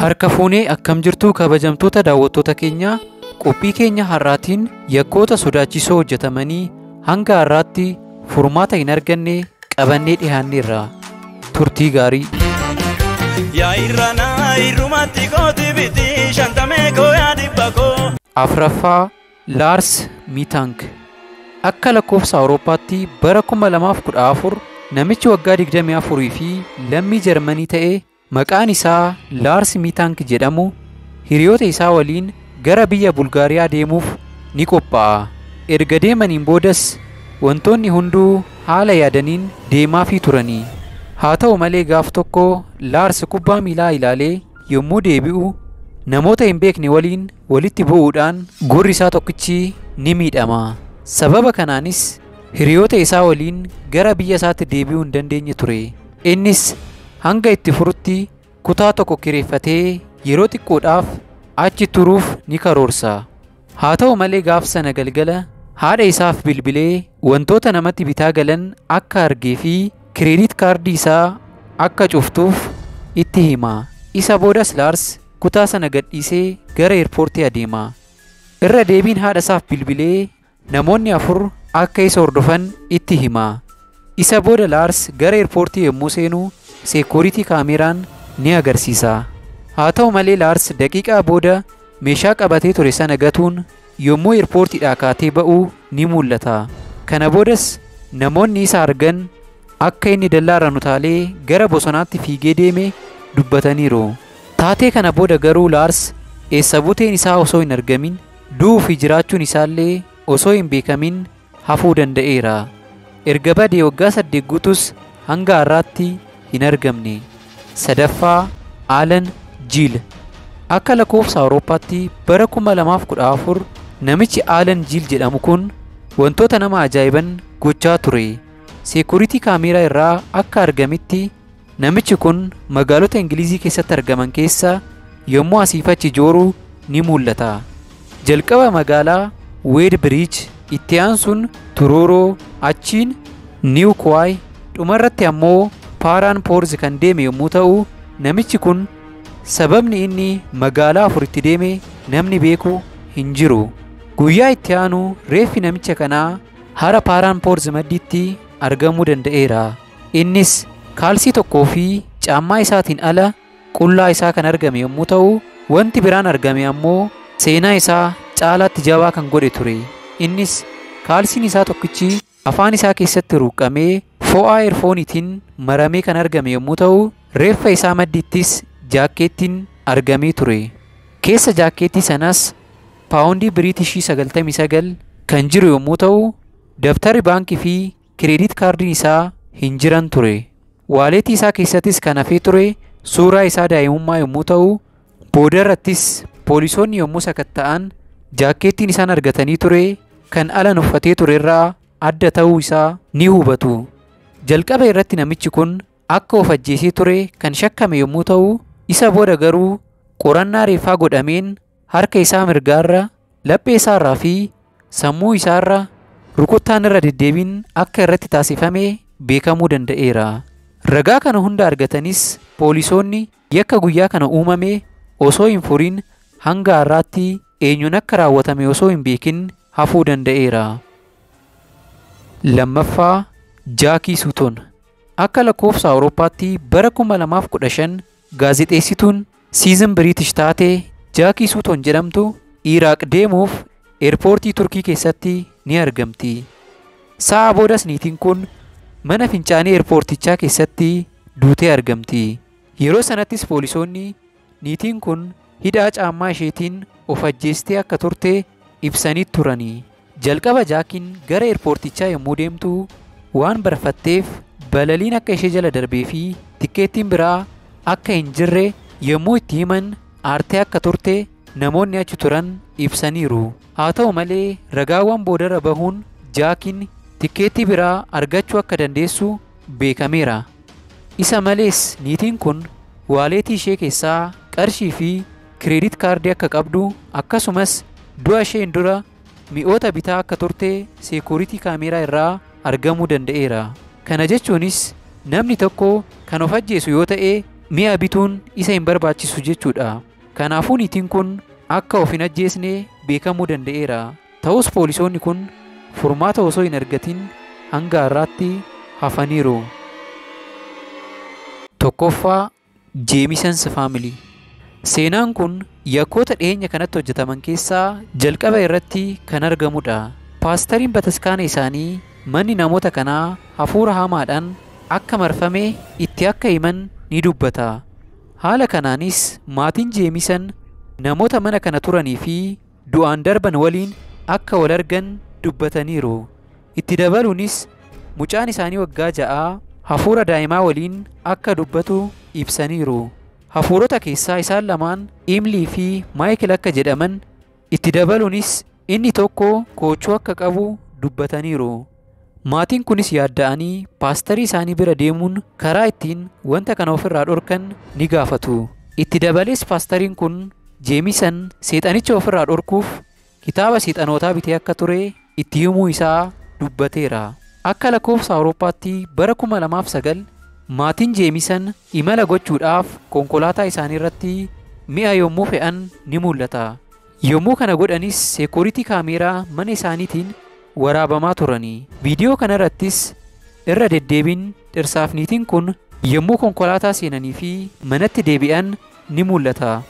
Harka fuunee akkam jirtu kabajamtoota daawwattoota keenya, qophii keenya har'aatiin yakkoota sodaachisoo hojjetamanii hanga har'aatti furmaata hin arganne qabannee dhiyaanneerra. Turtii gaarii. Yaa irranaa irrumatti kooti biti shantamee koo yaa dhibba koo. Afraffaa, Laars Miitank. Akka lakkoofsa Awurooppaatti bara 2014 namichi waggaa 24 fi lammii Jarmanii ta'e maqaan isaa Laars Miitank jedhamu hiriyoota isaa waliin gara biyya Bulgaariyaa deemuuf ni qophaa'a. Erga deemaniin boodas wantoonni hunduu haala yaadaniin deemaafii turanii. Haa ta'u malee gaaf tokko Laars kubbaa miilaa ilaalee yommuu deebi'u namoota hin beekne waliin walitti bu'uudhaan gurri isaa tokkichi ni miidhama. Sababa kanaanis hiriyoota isaa waliin gara biyya isaatti deebi'uu hin dandeenye ture. Innis hanga itti furutti kutaa tokko kireeffatee yeroo xiqqoodhaaf achi turuuf ni karoorsa. Haa ta'u malee gaaf sana galgala haadha isaaf bilbilee wantoota namatti bitaa galan akka argee fi kireedit kaardii isaa akka cuftuuf itti hima. Isa boodas Laars kutaa sana gadhiisee gara eerpoortii adeema. Irra deebiin haadha isaaf bilbilee namoonni 4 akka isa hordofan itti hima. Isa booda Laars gara eerpoortii yommuu seenu seekuriitii kaameraan ni agarsiisa. Haa ta'u malee Laars daqiiqaa booda meeshaa qabatee ture sana gatuun yommuu eerpoortiidhaa kaatee ba'u ni mul'ata. Kana boodas namoonni isa argan akka inni dallaarraan utaalee gara bosonaatti fiigee deeme dubbataniiru. Taatee kana booda garuu Laars eessa buteen isaa osoo hin argamin du'uu fi jiraachuun isaallee osoo hin beekamin hafuu danda'eera. Erga badee waggaa 8 guutus hanga har'aatti hin argamne. Sadaffaa, Alan Jiil. Akka lakkoofsa Awurooppaatti bara 2014 namichi Alan Jiil jedhamu kun wantoota nama ajaa'iban gochaa ture. Seekuriitii kaameeraa irraa akka argametti namichi kun magaalota Ingilizii keessatti argaman keessa yommuu asiif achi jooru ni mul'ata. Jalqaba magaalaa Weed Bridge, itti aansuun Turooroo, achiin Niw Kuwaay, dhumarratti ammoo Paaraan Poorz kan deeme yommuu ta'u, namichi kun sababni inni magaalaa afuritti deeme namni beeku hin jiru. Guyyaa itti aanu reeffi namicha kanaa hara Paaraan Poorz maddiitti argamuu danda'eera. Innis kaalsii tokkoo fi caammaa isaatiin ala qullaa isaa kan argame yommuu ta'u, wanti biraan argame ammoo seenaa isaa caalaatti jabaa kan godhe ture. Innis kaalsiin isaa tokkichi afaan isaa keessatti ruuqamee fo'aa eerfooniitiin maramee kan argame yommuu ta'u, reeffa isaa maddiittis jaakkeettiin argamee ture. Keessa jaakkeettii sanas paawundii Biriitishii 99 kan jiru yommuu ta'u, dabtarri baankii fi kireedit kaardiin isaa hin jiran ture. Waaleetii isaa keessattis kan hafee ture suuraa isaa daa'imummaa yommuu ta'u, boodarrattis poolisoonni yommuu sakatta'an jaakkeettiin isaan argatanii ture kan Alan uffatee ture irraa adda ta'uu isaa ni hubatu. Jalqaba irratti namichi kun akka of ajjeesee ture kan shakkame yommuu ta'u, isa booda garuu qorannaa reeffaa godhameen harka isaa mirgaarra, laphee isaarraa fi sammuu isaarra rukuttaan irra deddeebiin akka irratti taasifame beekamuu danda'eera. Ragaa kana hunda argatanis poolisoonni yakka guyyaa kana uumame osoo hin furin hanga har'aatti eenyuun akka raawwatame osoo hin beekin hafuu danda'eera. Lammaffaa, Jaakii Suuton. Akka lakkoofsa Awurooppaatti bara 2015 gaazexeessituun Siizin Biriitish taate Jaakii Suuton jedhamtu Iraaq deemuuf eerpoortii Turkii keessatti ni argamti. Sa'a boodas niitiin kun mana fincaanii eerpoortichaa keessatti duutee argamti. Yeroo sanattis poolisoonni niitiin kun hidhaa caammaa isheetiin of ajjeestee akka turte ibsanii turani. Jalqaba Jaakiin gara eerpoortichaa yommuu deemtu waan barfatteef balaliin akka ishee jala darbee fi tikkeettiin biraa akka hin jirre yommuu itti himan aartee akka turte namoonni achi turan ibsaniiru. Haa ta'u malee ragaawwan boodarra bahuun Jaakiin tikkeettii biraa argachuu akka dandeessu beekameera. Isa malees niitiin kun waaleetii ishee keessaa qarshii fi kireedit kaardii akka qabdu akkasumas du'a isheen dura mi'oota bitaa akka turte seekuriitii kaameeraa irraa argamuu danda'eera. Kana jechuunis namni tokko kan of ajjeesu yoo ta'e mi'a bituun isa hin barbaachisu jechuudha. Kanaafuu niitiin kun akka of hin ajjeesne beekamuu danda'eera. Ta'us poolisoonni kun furmaata osoo hin argatin hanga har'aatti hafaniiru. Tokkoffaa, Jeemisans Faamilii. Seenaan kun yakkoota dhiyeenya kanatti hojjetaman keessaa jalqaba irratti kan argamudha. Paastariin bataskaana isaanii manni namoota kanaa hafuura hamaadhaan akka marfame itti akka himan ni dubbata. Haala kanaanis maatiin Jeemisan namoota mana kana turanii fi du'aan darban waliin akka wal argan dubbataniiru. Itti dabaluunis mucaan isaanii waggaa 6 hafuura daa'imaa waliin akka dubbatu ibsaniiru. Hafuurota keessaa isaan lamaan Imlii fi Maayikil akka jedhaman, itti dabaluunis inni tokko koochoo akka qabu dubbataniiru. Maatiin kunis yaadda'anii paastarii isaanii bira deemuun karaa ittiin wanta kana ofirraa dhorkan ni gaafatu. Itti dabalees paastariin kun Jeemisan seexanicha ofirraa dhorkuuf kitaaba seexanootaa bitee akka ture itti himuu isaa dubbateera. Akka lakkoofsa Awurooppaatti bara 2009 maatiin Jeemisan imala gochuudhaaf konkolaataa isaanii irratti mi'a yommuu fe'an ni mul'ata. Yommuu kana godhanis seekuritii kaameeraa mana isaaniitiin waraabamaa turani. Viidiyoo kana irrattis irra deddeebiin dhirsaaf niitiin kun yommuu konkolaataa seenanii fi manatti deebi'an ni mul'ata.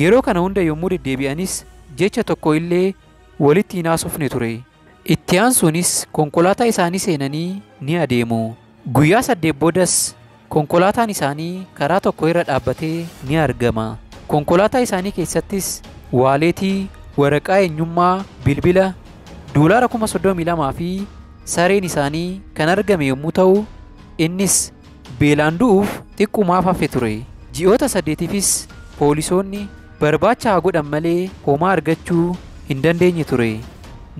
Yeroo kana hunda yommuu deddeebi'anis jecha tokko illee walitti hin haasofne ture. Itti aansuunis konkolaataa isaanii seenanii ni adeemu. Guyyaa 8 boodas konkolaataan isaanii karaa tokko irra dhaabbatee ni argama. Konkolaataa isaanii keessattis waaleetii, waraqaa eenyummaa, bilbila, $32,000 fi sareen isaanii kan argame yommuu ta'u, innis beelaan du'uuf xiqqumaaf hafe ture. Ji'oota 8fis poolisoonni barbaacha haa godhan malee homaa argachuu hin dandeenye ture.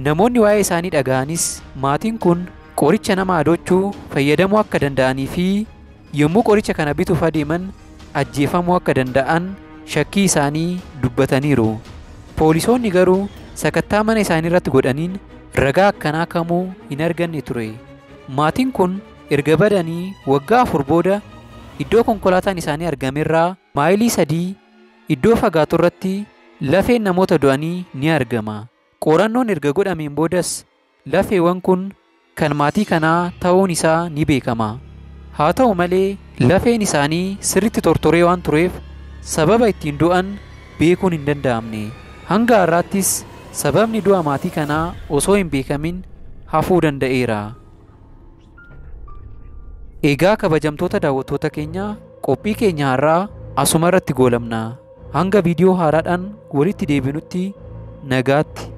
Namoonni waa'ee isaanii dhaga'anis maatiin kun qoricha nama adochuu fayyadamuu akka danda'anii fi yommuu qoricha kana bituuf adeeman ajjeefamuu akka danda'an shakkii isaanii dubbataniiru. Poolisoonni garuu sakattaa mana isaanii irratti godhaniin ragaa akkanaa kamuu hin arganne ture. Maatiin kun erga badanii waggaa 4 booda iddoo konkolaataan isaanii argamerraa maayilii 3 iddoo fagaatu irratti lafeen namoota du'anii ni argama. Qorannoon erga godhameen boodas lafeewwan kun kan maatii kanaa ta'uun isaa ni beekama. Haa ta'u malee lafeen isaanii sirriitti tortoree waan tureef sababa ittiin du'an beekuun hin danda'amne. Hanga har'aattis sababni du'a maatii kanaa osoo hin beekamin hafuu danda'eera. Egaa kabajamtoota daawwattoota keenya, qophii keenya har'aa asuma irratti goolabna. Hanga viidiyoo haaraadhaan walitti deebinutti nagaatti.